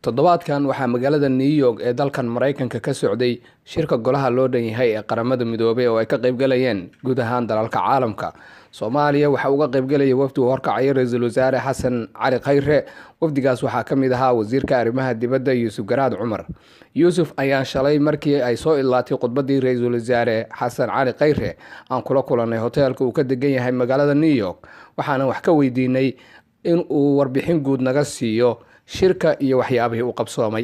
Toddobaadkan waxaa magaalada New York ee dalkan Maraykanka ka socday shirka golaha loo dhan yahay ee Qaramada Midoobay oo ay ka qaybgalayeen guud ahaan dalalka caalamka. Soomaaliya waxaa uga qaybgalaya wafdi uu horkacaya Ra-iisul Wasaare Xasan Cali Khayre. Wafdigaas waxaa ka mid ahaa wasiirka arrimaha dibadda Yuusuf Garaad Cumar. Yuusuf ayaan shalay markii ay soo idlaatay khudbadii Ra-iisul Wasaare Xasan Cali Khayre aan kula kulanay hoteelka uu ka degan yahay magaalada New York, waxaana wax ka weydiinay in uu warbixin guud naga siiyo shirka iyo waxyaabihii uu qabsoomay.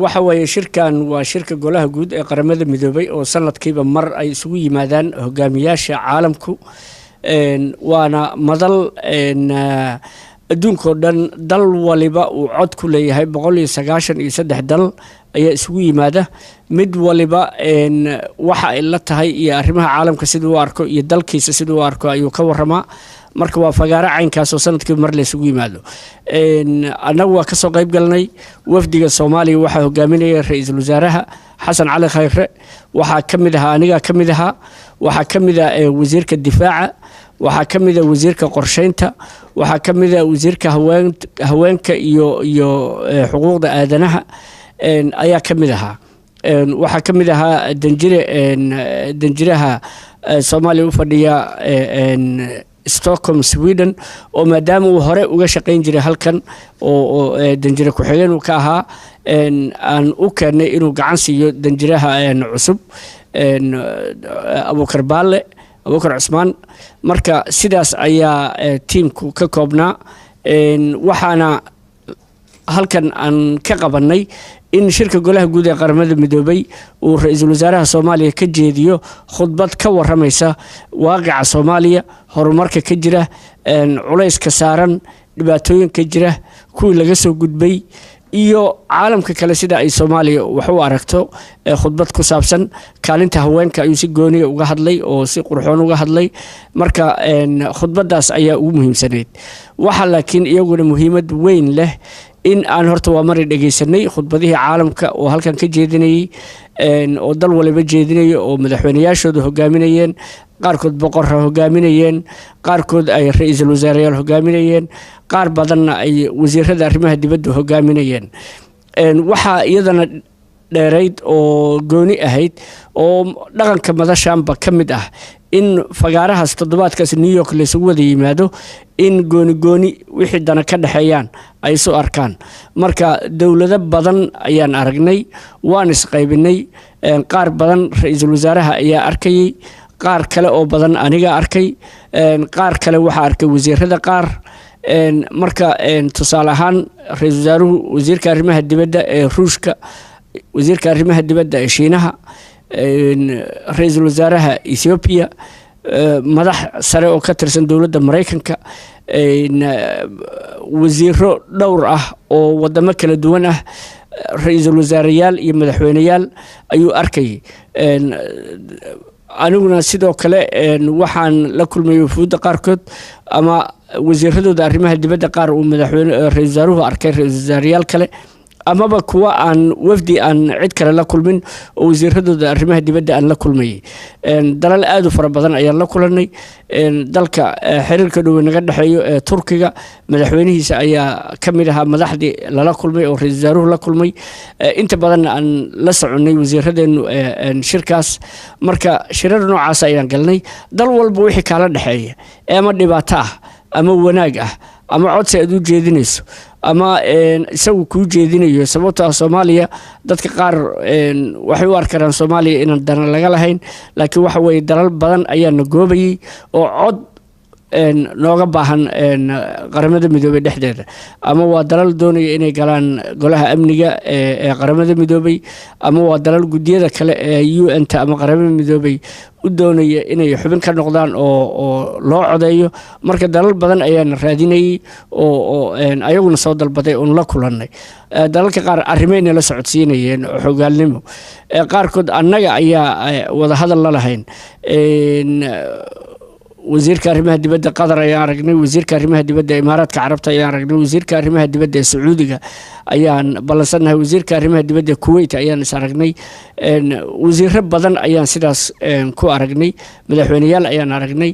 Waxa weeye, shirkan waa shirka golaha guud ee Qaramada Midoobay oo sanadkiiba mar ay isugu yimaadaan hogaamiyaasha caalamku, waana madal adduunkao dhan dal waliba uu cod ku leeyahay. 193 dal ayaa isugu yimaada, mid waliba waxa ay la tahay iyo arrimaha caalamka siduu u arko iyo dalkiisa siduu u arko ayuu ka waramaa. Marka waa fagaaro caynkaas oo sanadkiiba mar laysugu yimaado. Annagu waa kasoo qayb galnay. Wafdiga Soomaaliya waxaa hogaaminaya Ra-iisul Wasaaraha Xasan Cali Khayre. Waxaa ka mid ahaa, anigaa ka mid ahaa, waxaa ka mid ah wasiirka difaaca, waxaa ka mid a wasiirka qorsheynta, waxaa ka mid a wasiirka haweenka iyo xuquuqda aadanaha ayaa ka mid ahaa. Waxaa ka mid ahaa danjire, danjiraha Soomaaliya u fadhiya Stockholm, Sweden, oo maadaama uu hore uga shaqayn jiray halkan oo danjire ku-xigeen uu ka ahaa, aan u keennay inuu gacan siiyo danjiraha cusub, Abuukar Baalle, Abuukar Cusmaan. Marka sidaas ayaa tiimku ka koobnaa. Waxaana halkan aan ka qabanay in shirka golaha guud ee Qaramada Midoobay uu Ra-iisul Wasaaraha Soomaaliya ka jeediyo khudbad ka waramaysa waaqica Soomaaliya, horumarka ka jira, culayska saaran, dhibaatooyinka jira, kuwii laga soo gudbay iyo caalamka kale sida ay Soomaaliya wax u aragto. Khudbad ku saabsan kaalinta haweenka ayuu si gooniya uga hadlay oo si qurxoon uga hadlay. Marka khudbadaas ayaa ugu muhiimsanayd. Waxa laakiin iyaguna muhiimad weyn leh in aan horta waa mari dhegeysanay khudbadihii caalamka oo halkan ka jeedinayey oo dal waliba jeedinayay oo madaxweyneyaashooda hogaaminayeen, qaarkood boqorra hogaaminayeen, qaarkood ay ra-iisul wasaareyaal hogaaminayeen, qaar badanna ay wasiirada arrimaha dibadda hogaaminayeen. Waxaa iyadana dheerayd oo gooni ahayd oo dhaqanka madashanba ka mid ah in fagaarahaas toddobaadkaas New York laysugu wada yimaado in gooni gooni wixii dana ka dhexeeyaan ay isu arkaan. Marka dowlado badan ayaan aragnay, waan isqaybinay. Qaar badan ra-iisul wasaaraha ayaa arkayey, qaar kale oo badan aniga arkay, qaar kale waxaa arkay wasiirada qaar. Marka tusaale ahaan ra-iisul wasaaruhu wasiirka arrimaha dibadda ee Ruushka, wasiirka arrimaha dibadda ee Shiinaha, ra-iisul wasaaraha Ethoobiya, madax sare oo ka tirsan dowladda Maraykanka, wasiiro dhowr ah oo wadamo kala duwan ah, ra-iisul wasaareyaal iyo madaxweyneyaal ayuu arkayay. Aniguna sidoo kale waxaan la kulmayay wafuudda qaarkood ama wasiiradooda arrimaha dibadda qaar uu madaxweyne ra-isul wasaaruhu arkay, ra-isul wasaareyaal kale amaba kuwa aan wafdi aan cid kale la kulmin oo wasiiradooda arrimaha dibadda aan la kulmayay. Dalal aada u fara badan ayaan la kulanay. Dalka xiriirka dhowe naga dhexeeyo ee Turkiga madaxweynihiisa ayaa ka mid ahaa madaxdii lala kulmay oo ra-isul wasaaruhu la kulmay. Inta badanna aan la soconay wasiiradeenu shirkaas. Marka shirar noocaas ayaan galnay. Dal walba wixii kaala dhexeeya ee ama dhibaato ah ama wanaag ah ama codsi aad u jeedinayso ama isagu kuu jeedinayo, sababto ah Soomaaliya dadka qaar waxay u arkaraan Soomaaliya inaan dana laga lahayn, laakiin waxa weeye dalal badan ayaa na goobayay oo cod nooga baahan Qaramada Midoobay dhexdeeda, ama waa dalal doonaya inay galaan golaha amniga ee Qaramada Midoobay, ama waa dalal guddiyada kale ee UN ta ama Qaramada Midoobay u doonaya inay xubin ka noqdaan oo loo codeeyo. Marka dalal badan ayaana raadinayay oo ayaguna soo dalbaday oon la kulannay. Dalalka qaar arrimayna la socodsiinayeen xogaalnimo, qaarkood annaga ayaa wadahadal la lahayn. Wasiirka arrimaha dibadda Qatar ayaan aragnay, wasiirka arrimaha dibadda Imaaraadka Carabta ayaan aragnay, wasiirka arrimaha dibadda ee Sacuudiga ayaan ballansannahay, wasiirka arrimaha dibadda ee Kuwait ayaan is aragnay. Wasiiro badan ayaan sidaas ku aragnay, madaxweyneyaal ayaan aragnay.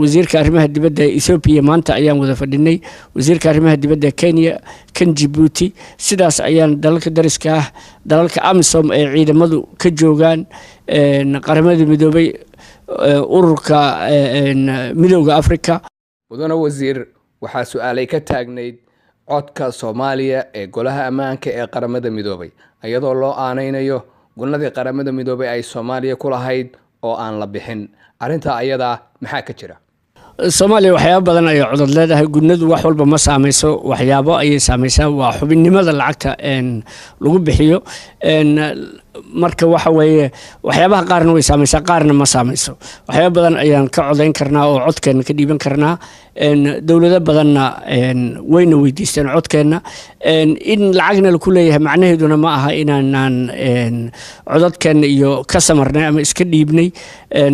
Wasiirka arrimaha dibadda ee Ethoobiya maanta ayaan wada fadhinay, wasiirka arrimaha dibadda ee Kenya, kan Jibuuti. Sidaas ayaan dalalka dariska ah, dalalka AMISOM ee ciidamadu ka joogaan, Qaramada Midoobay, ururka Midowda Africa. Mudane wasiir, waxaa su-aalay ka taagnayd codka Soomaaliya ee Golaha Ammaanka ee Qaramada Midoobay, iyadoo loo aaneynayo gunadii Qaramada Midoobay ay Soomaaliya ku lahayd oo aan la bixin. Arrintaa ayadaa maxaa ka jira? Soomaaliya waxyaabo badan ayay codod leedahay. Gunadu wax walba ma saameyso, waxyaabo ayay saameysaa. Waa xubinnimada lacagta lagu bixiyo. Marka waxa weeye, waxyaabaha qaarna way saameysaa, qaarna ma saameyso. Waxyaabo badan ayaan ka codayn karnaa oo codkeena ka dhiiban karnaa. Dowlado badanna wayna weydiisteen codkeenna. In lacagna laku leeyahay macnaheeduna ma aha inaanaan codadkeenna iyo ka samarnay ama iska dhiibnay.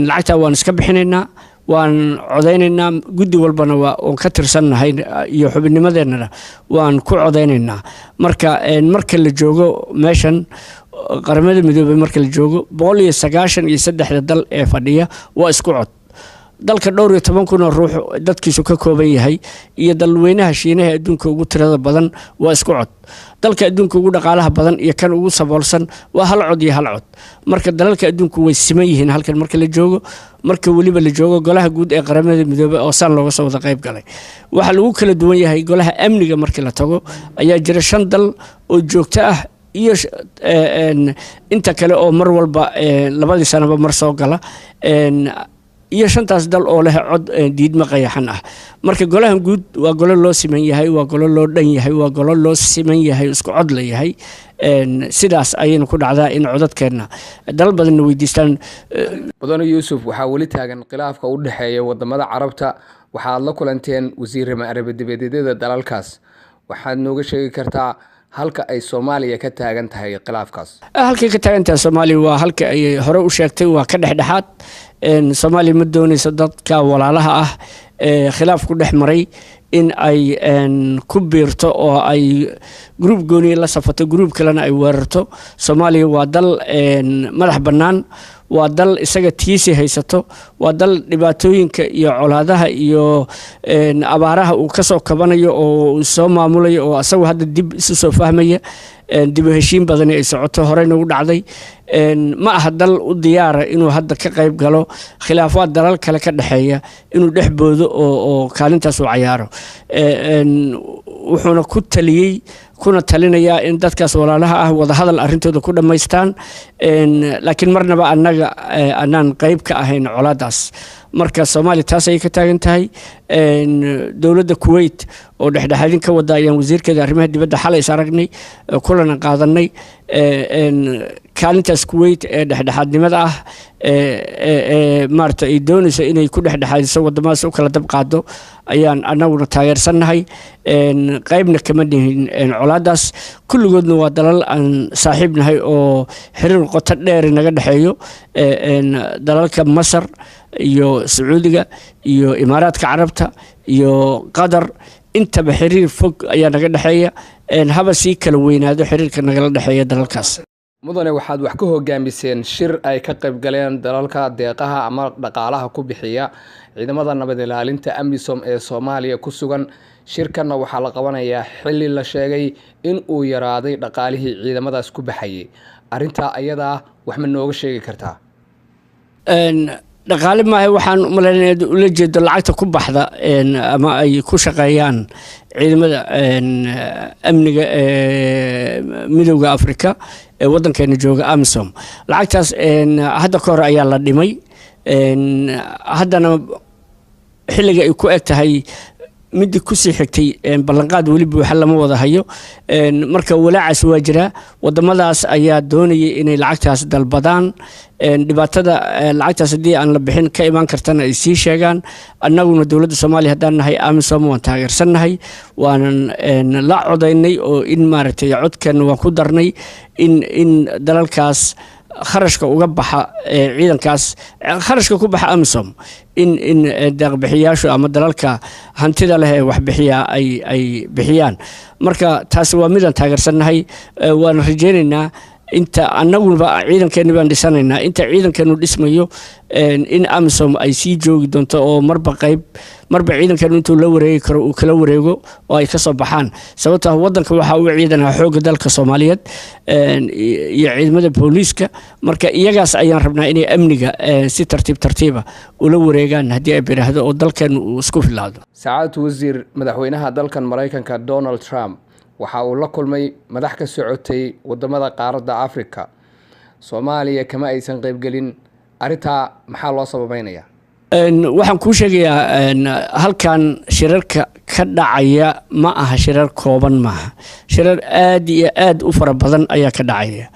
Lacagtaa waan iska bixinaynaa, waan codaynaynaa, guddi walbana waan ka tirsannahay iyo xubinnimadeennana waan ku codaynaynaa. Marka la joogo meeshan Qaramada Midoobay, marka la joogo, 193-da dal ee fadhiya waa isku cod. Dalka dhowr iyo toban kun oo ruux dadkiisu ka kooban yahay iyo dalweynaha Shiinaha adduunka ugu tirada badan waa isku cod. Dalka adduunka ugu dhaqaalaha badan iyo kan ugu saboolsan waa hal cod iyo hal cod. Marka dalalka adduunku way siman yihiin halkan marka la joogo, marka weliba la joogo Golaha Guud ee Qaramada Midoobey oo saan looga soo wada qayb galay. Waxaa lagu kala duwan yahay Golaha Amniga markii la tago ayaa jira shan dal oo joogto ah iyo inta kale oo mar walba 2dii sanaba mar soo gala, iyo shantaas dal oo leh cod diidmo qayaxan ah. Marka golahan guud waa golo loo siman yahay, waa golo loo dhan yahay, waa golo loo siman yahay, isku cod la yahay. Sidaas ayayna ku dhacdaa in codadkeenna dalal badanna weydiistaan. Mudane Yuusuf, waxaa weli taagan khilaafka u dhexeeya wadamada Carabta. Waxaad la kulanteen wasiirama arrimo-dibadeedyada dalalkaas. Waxaad nooga sheegi kartaa halka ay Soomaaliya ka taagan tahay khilaafkaas? Halkay ka taagan tahay Soomaaliya waa halka ay hore u sheegtay, waa ka dhexdhexaad. Soomaaliya ma dooneyso dadka walaalaha ah ee khilaaf ku dhex maray in ay ku biirto oo ay group gooniya la safato, group kalena ay weerarto. Soomaaliya waa dal madax bannaan, waa dal isaga tiisi haysato, waa dal dhibaatooyinka iyo colaadaha iyo abaaraha uu kasoo kabanayo oo uu soo maamulayo oo asagu hadda dib isu soo fahmaya, dib u heshiin badani ay socoto, horeyna u dhacday. Ma aha dal u diyaara inuu hadda ka qayb galo khilaafaad dalal kale ka dhexeeya, inuu dhex boodo oo kaalintaas uu cayaaro. Wuxuuna ku taliyey kuna talinayaa in dadkaas walaalaha ah wadahadal arrintooda ku dhammaystaan, laakiin marnaba annaga anaan qayb ka ahayn colaadaas. Marka Soomaaliya taas ayay ka taagan tahay. Dowladda Kuwait oo dhexdhexaadin ka wada ayaan wasiirkeeda arrimaha dibadda xalay is aragnay, kulana qaadanay. Kaalintaas Kuwait ee dhexdhexaadnimada ah ee maarata ay doonayso inay ku dhexdhexaadiso wadamadaas u kala dab qaado ayaan annaguna taageersannahay. Qaybna kama nihin colaadaas. Kulligoodna waa dalal aan saaxiib nahay oo xiriir qoto dheeri naga dhexeeyo, dalalka Masar iyo Sacuudiga iyo Imaaraadka Carabta iyo Qatar, intaba xiriir fog ayaa naga dhexeeya, haba sii kala weynaado xiriirka nagala dhexeeya dalalkaas. Mudane, waxaad wax ka hogaamiseen shir ay ka qayb galeen dalalka deeqaha ama dhaqaalaha ku bixiya ciidamada nabad ilaalinta AMISOM ee Soomaaliya ku sugan. Shirkanna waxaa la qabanayaa xilli la sheegay in uu yaraaday dhaqaalihii ciidamadaas ku baxayay. Arrintaa ayadaa wax ma nooga sheegi kartaa? Dhaqaale maaha, waxaan umalaynaya inaad ula jeedo lacagta ku baxda ama ay ku shaqeeyaan ciidamada amniga ee Midowda Africa ee waddankeena jooga, AMISOM. Lacagtaas hadda ka hor ayaa la dhimay, haddana xilliga ay ku eg tahay midii kusii xigtay ballanqaad weli buuxa lama wada hayo. Marka walaacaas waa jiraa. Wadamadaas ayaa doonayay inay lacagtaas dalbadaan, dhibaatada lacagtaas haddii aan la bixin ka imaan kartana ay sii sheegaan. Annaguna dowladda Soomaaliya haddaan nahay, AMISOM waan taageersannahay, waanan la codaynay oo in maaragtay codkeenna waan ku darnay in dalalkaas Kharashka uga baxa ciidankaas, kharashka ku baxa AMISOM, in deeqbixiyaashu ama dalalka hantida leh ee waxbixiya ay bixiyaan. Marka taasi waa midaan taageersannahay, waana rajeynaynaa inta annaguba ciidankeeni baan dhisanaynaa, inta ciidankeenu dhismayo in AMISOM ay sii joogi doonto, oo marba qayb, marba ciidankeenu intuu la wareegi karo uu kala wareego oo ay kasoo baxaan, sababtoo ah wadanka waxaa u ciidanaha xoogga dalka Soomaaliyeed iyo ciidamada booliiska. Marka iyagaas ayaan rabnaa inay amniga si tartiib tartiiba ula wareegaan haddii ay biraahdo, oo dalkeenu uu isku filaado. Sacaadatu wasiir, madaxweynaha dalkan Maraykanka Donald Trump waxa uu la kulmay madax ka socotay wadamada qaaradda Africa. Soomaaliya kama aysan qeybgelin. Arrintaa maxaa loo sababeynaya? Waxaan kuu sheegayaa, halkan shirarka ka dhacaya ma aha shirar kooban, maaha. Shirar aada iyo aada u fara badan ayaa ka dhacaya,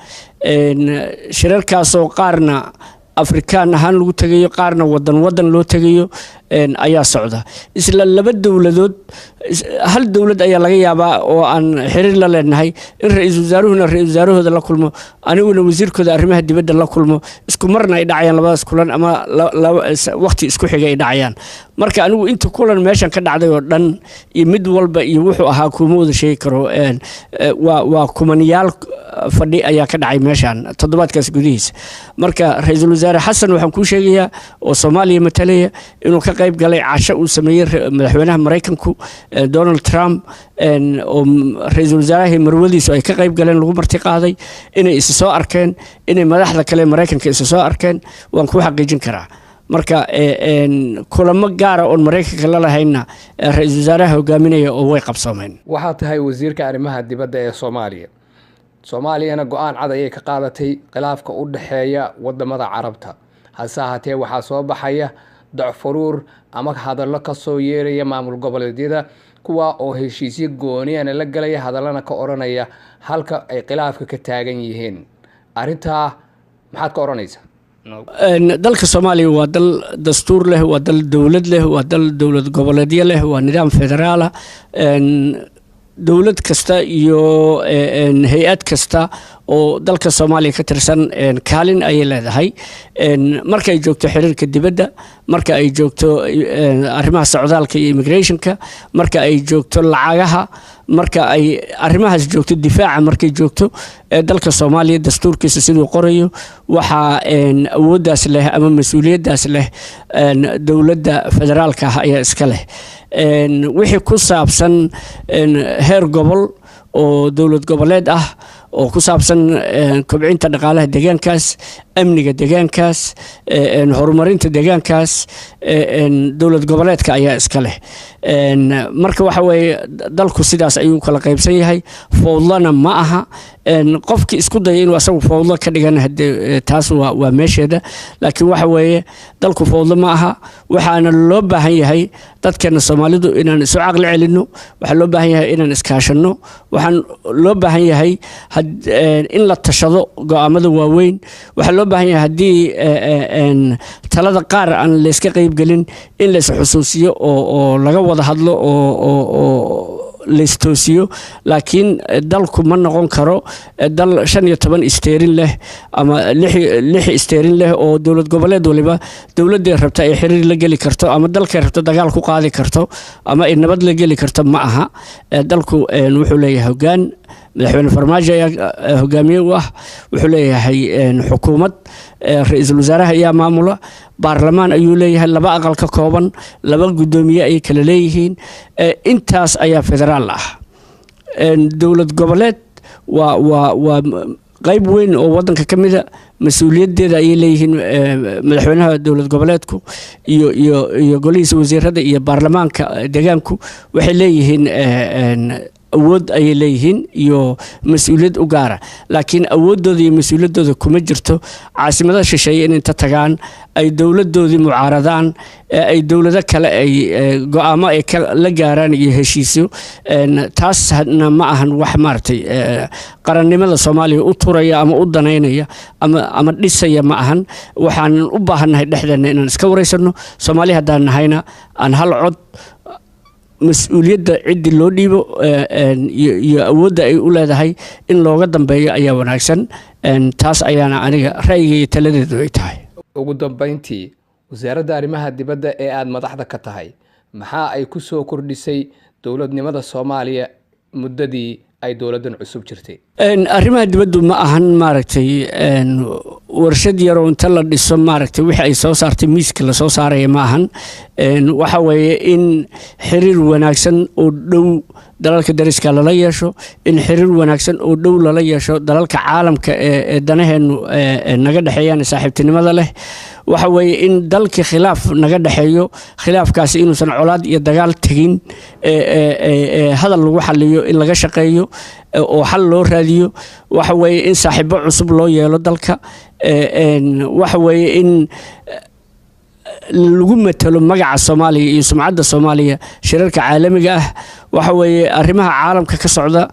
shirarkaasoo qaarna Afrikaan ahaan lagu tegayo, qaarna wadan wadan loo tegayo ayaa socda. Isla laba dowladood, hal dowlad ayaa laga yaabaa oo aan xiriir la leenahay in ra-iisul wasaaruhuna ra-isul wasaarahooda la kulmo, aniguna wasiirkooda arrimaha dibadda la kulmo, isku marna ay dhacayaan labadaas kulan ama waqti isku xiga ay dhacayaan. Marka anigu inta kulan meeshan ka dhacday oo dhan iyo mid walba iyo wuxuu ahaa kuma wada sheegi karo. Waa kumaniyaal fadhi ayaa ka dhacay meeshan toddobaadkaas gudihiisa. Marka ra-iisul wasaare Xasan waxaan kuu sheegayaa, oo Soomaaliya matalaya, inuu ka qayb galay casho uu sameeyey madaxweynaha Maraykanku Donald Trump, oo ra-iisul wasaarahii marwadiisu ay ka qayb galeen, lagu marti qaaday, inay isa soo arkeen, inay madaxda kale Maraykanka isa soo arkeen, waan kuu xaqiijin karaa. Marka kulamo gaara oon Maraykanka la lahayna ra-iisul wasaaraha hogaaminaya oo way qabsoomeen. Waxaa tahay wasiirka arrimaha dibadda ee Soomaaliya. Soomaaliyana go-aan cad ayay ka qaadatay khilaafka u dhexeeya wadamada Carabta. Hase ahaatee waxaa soo baxaya docfaruur ama hadallo kasoo yeeraya maamul goboleedyada, kuwa oo heshiisyo gooniyana la galaya, hadallana ka odhanaya halka ay khilaafka ka taagan yihiin. Arrintaa maxaad ka odhanaysaa? Dalka Soomaaliya waa dal dastuur leh, waa dal dowlad leh, waa dal dowlad goboleedyo leh, waa nidaam federaala. Dowlad kasta iyo hay-ad kasta oo dalka Soomaaliya ka tirsan kaalin ayay leedahay marka ay joogto xiriirka dibadda, marka ay joogto arrimaha socdaalka iyo immigrationka, marka ay joogto lacagaha, marka ay arrimahaas joogto difaaca. Markay joogto dalka Soomaaliya, dastuurkiisa siduu qorayo, waxaa awooddaas leh ama mas-uuliyaddaas leh dowladda federaalka ah ayaa iska leh. Wixii ku saabsan heer gobol oo dowlad goboleed ah oo ku saabsan kobcinta dhaqaalaha deegaankaas, amniga deegaankaas, horumarinta deegaankaas, dowlad goboleedka ayaa iska leh. Marka waxa weeye dalku sidaas ayuu kala qaybsan yahay, fowdlana ma aha. Qofkii isku daya inuu asagu fowdlo ka dhigan hadee taas waa meesheeda, laakiin waxa weeye dalku fowdlo ma aha. Waxaana loo baahan yahay dadkeena Soomaalidu inaan isu caqli celinno, waxaa loo baahan yahay inaan iskaashanno, waxaan loo baahan yahay in la tashado go-aamada waaweyn, waxaa loo baahan yahay haddii talada qaar aan layska qeybgelin in lays xusuusiyo oo laga wada hadlo oo laystoosiyo. Laakiin dalku ma noqon karo dal 15 isteerin leh ama lix isteerin leh oo dowlad goboleed waliba dowladday rabta ay xiriir la geli karto ama dalkay rabto dagaal ku qaadi karto ama ay nabad la geli karto, ma aha. Dalku wuxuu leeyahay hoggaan, madaxweyne Farmaajo ayaa hogaamiye u ah, wuxuu leeyahay xukuumad, ra-iisul wasaaraha ayaa maamula, baarlamaan ayuu leeyahay laba aqal ka kooban, laba guddoomiye ayay kala leeyihiin. Intaas ayaa federaal ah. Dowlad goboleed waa qayb weyn oo wadanka ka mida, mas-uuliyaddeeda ayay leeyihiin madaxweynaha dowlad goboleedku iyo golihiisa wasiirada iyo baarlamaanka deegaanku. Waxay leeyihiin awood ayay leeyihiin iyo mas-uuliyad u gaara, laakiin awooddooda iyo mas-uuliyaddooda kuma jirto caasimada shisheeye in inta tagaan ay dowladoodii mucaaradaan, ay dowlado kale ay go-aamo ay la gaaraan iyo heshiisyo. Taasna ma ahan wax maaragtay qarannimada Soomaaliya u turaya ama u danaynaya ama dhisaya ma ahan. Waxaan u baahannahay dhexdeenna inaan iska wareysano, Soomaaliya haddaan nahayna aan hal cod Mas-uuliyadda ciddii loo dhiibo iyo awoodda ay u leedahay in looga dambeeyo ayaa wanaagsan. Taas ayaana aniga ra'yiga iyo taladeedu ay tahay. Ugu dambeyntii, wasaaradda arrimaha dibadda ee aada madaxda ka tahay maxaa ay ku soo kordhisay dowladnimada Soomaaliya muddadii ay dowladdan cusub jirtay? Arrimaha dibaddu ma ahan, maaragtay, warshad yaroo inta la dhiso, maaragtay, wixii ay soo saartay miiska lasoo saaraya ma ahan. Waxa weeye in xiriir wanaagsan oo dhow dalalka dariska lala yeesho, in xiriir wanaagsan oo dhow lala yeesho dalalka caalamka ee danaheennu naga dhexeeyaan, saaxiibtinimada leh. Waxa weeye in dalkii khilaaf naga dhexeeyo, khilaafkaasi inuusan colaad iyo dagaal tegin, hadal lagu xaliyo in laga shaqeeyo oo xal loo raadiyo. Waxa weeye in saaxiibo cusub loo yeelo dalka. Waxa weeye in lagu matalo magaca Soomaaliya iyo sumcadda Soomaaliya shirarka caalamiga ah. Waxa weeye arrimaha caalamka ka socda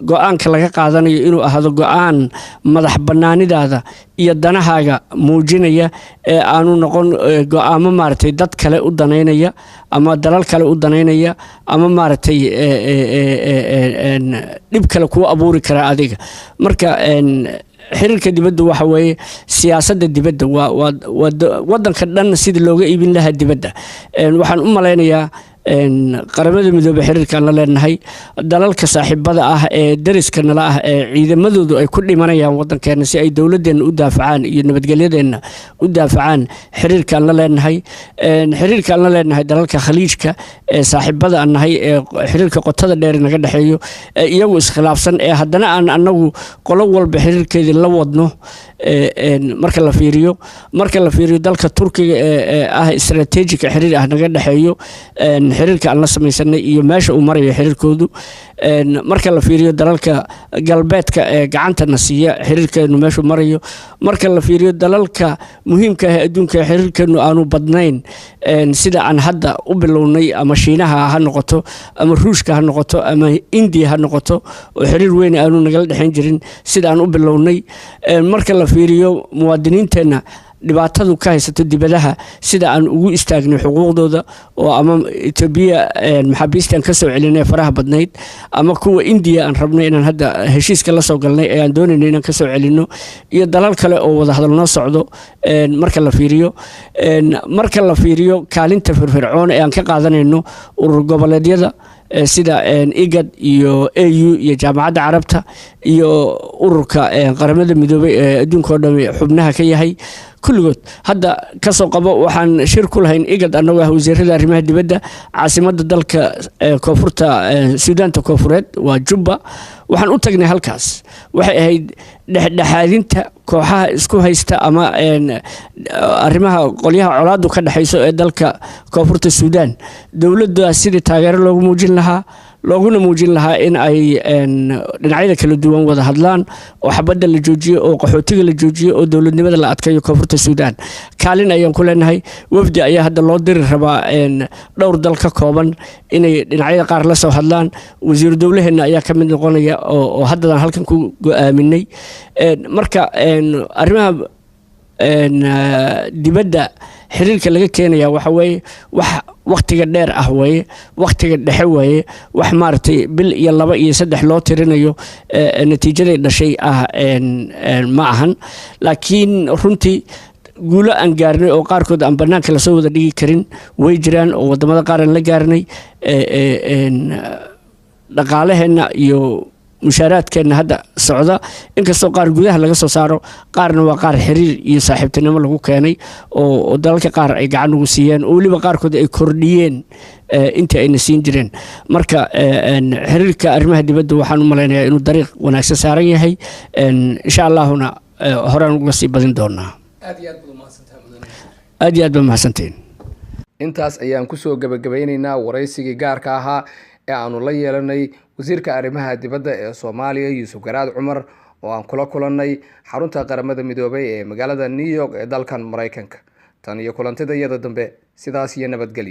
go-aanka laga qaadanayo inuu ahaado go-aan madax bannaanidaada iyo danahaaga muujinaya, ee aanu noqon go-aamo, maaragtay, dad kale u danaynaya ama dalal kale u danaynaya ama, maaragtay, dhib kale kuu abuuri kara adiga. Marka xiriirka dibadda waxa weeye siyaasadda dibadda, waa wadanka dhan sidii looga iibin lahaa dibadda. Waxaan u malaynayaa Qaramada Midoobey xiriirkaan la leenahay, dalalka saaxiibada ah ee dariska nala ah ee ciidamadoodu ay ku dhimanayaan wadankeena si ay dowladeenna u daafacaan iyo nabadgelyadeenna u daafacaan xiriirkaan la leenahay, xiriirkaan la leenahay dalalka Khaliijka ee saaxiibada aan nahay ee xiriirka qotada dheer naga dhexeeyo, ee iyagu iskhilaafsan ee haddana aan anagu qolo walba xiriirkeedii la wadno. Marka la fiiriyo dalka Turkiga ee ah istaraatiijika xiriir ah naga dhexeeyo, xiriirka aan la samaysanay iyo meesha uu marayo xiriirkoodu. Marka la fiiriyo dalalka galbeedka ee gacantana siiya, xiriirkeenu meeshuu marayo. Marka la fiiriyo dalalka muhiimka ah ee adduunka ee xiriirkeenu aanu badnayn sida aan hadda u bilownay, ama Shiinaha ha noqoto ama Ruushka ha noqoto ama Indiya ha noqoto, oo xiriir weyn aanu nagala dhexayn jirin sida aan u bilownay. Marka la fiiriyo muwaadiniinteenna dhibaatadu ka haysato dibadaha, sida aan ugu istaagnay xuquuqdooda, oo ama Etoobiya maxaabiistaan ka soo celinay faraha badnayd, ama kuwa Indiya aan rabnay inaan hadda heshiiska la soo galnay ee aan doonayno inaan ka soo celinno, iyo dalal kale oo wada hadal noo socdo. Marka la fiiriyo kaalinta firfircoon ee aan ka qaadanayno urur goboleedyada sida IGAD iyo AU iyo Jaamacadda Carabta iyo ururka Qaramada Midoobay ee adduunka oo dhan xubnaha ka yahay kulligood. Hadda kasoo qabo, waxaan shir ku lahayn IGAD annagoo ah wasiirada arrimaha dibadda caasimadda dalka koonfurta Suudaanta Koonfureed, waa Jubba. Waxaan u tagnay halkaas waxay ahayd dhexdhexaadinta kooxaha isku haysta ama arrimaha qolyaha colaadu ka dhexayso ee dalka Koonfurta Suudaan, dowladda sidii taageero loogu muujin lahaa, looguna muujin lahaa in ay dhinacyada kala duwan wada hadlaan oo xabadda la joojiyo oo qaxootiga la joojiyo oo dowladnimada la adkeeyo Koonfurta Suudaan. Kaalin ayaan ku leenahay. Wafdi ayaa hadda loo diri rabaa dhowr dal ka kooban inay dhinacyada qaar la soo hadlaan. Wasiiru dowlaheenna ayaa ka mid noqonaya oo haddadan halkan ku go-aaminay. Marka arrimaha dibadda xiriirka laga keenaya waxa weeye wax waktiga dheer ah weeye, waktiga dhexe weeye, wax, maaragtay, bil iyo laba iyo saddex loo tirinayo natiijaday dhashay ah ma ahan. Laakiin runtii guulo aan gaarnay oo qaarkood aan banaanka lasoo wada dhigi karin way jiraan, oo wadamada qaar aan la gaarnay. Dhaqaalaheenna iyo mushaaraadkeenna hadda socda, inkastoo qaar gudaha laga soo saaro, qaarna waa qaar xiriir iyo saaxiibtinimo lagu keenay oo dalalka qaar ay gacan ugu siiyeen, oo weliba qaarkood ay kordhiyeen intii ayna siin jireen. Marka xiriirka arrimaha dibadda waxaan u malaynayaa inuu dariiq wanaagsan saaran yahay, insha Allahuna horaan uga sii badin doonaa. Aad iyo aad baad umahadsantahay, mudane. Aad iyo aad baa mahadsantihiin. Intaas ayaan kusoo gebagabeyneynaa waraysigii gaarka ahaa ee aanu la yeelanay wasiirka arrimaha dibadda ee Soomaaliya, Yuusuf Garaad Cumar, oo aan kula kulannay xarunta Qaramada Midoobay ee magaalada New York ee dalkan Maraykanka. Tan iyo kulantida iyada dambe, sidaas iyo nabadgelyo.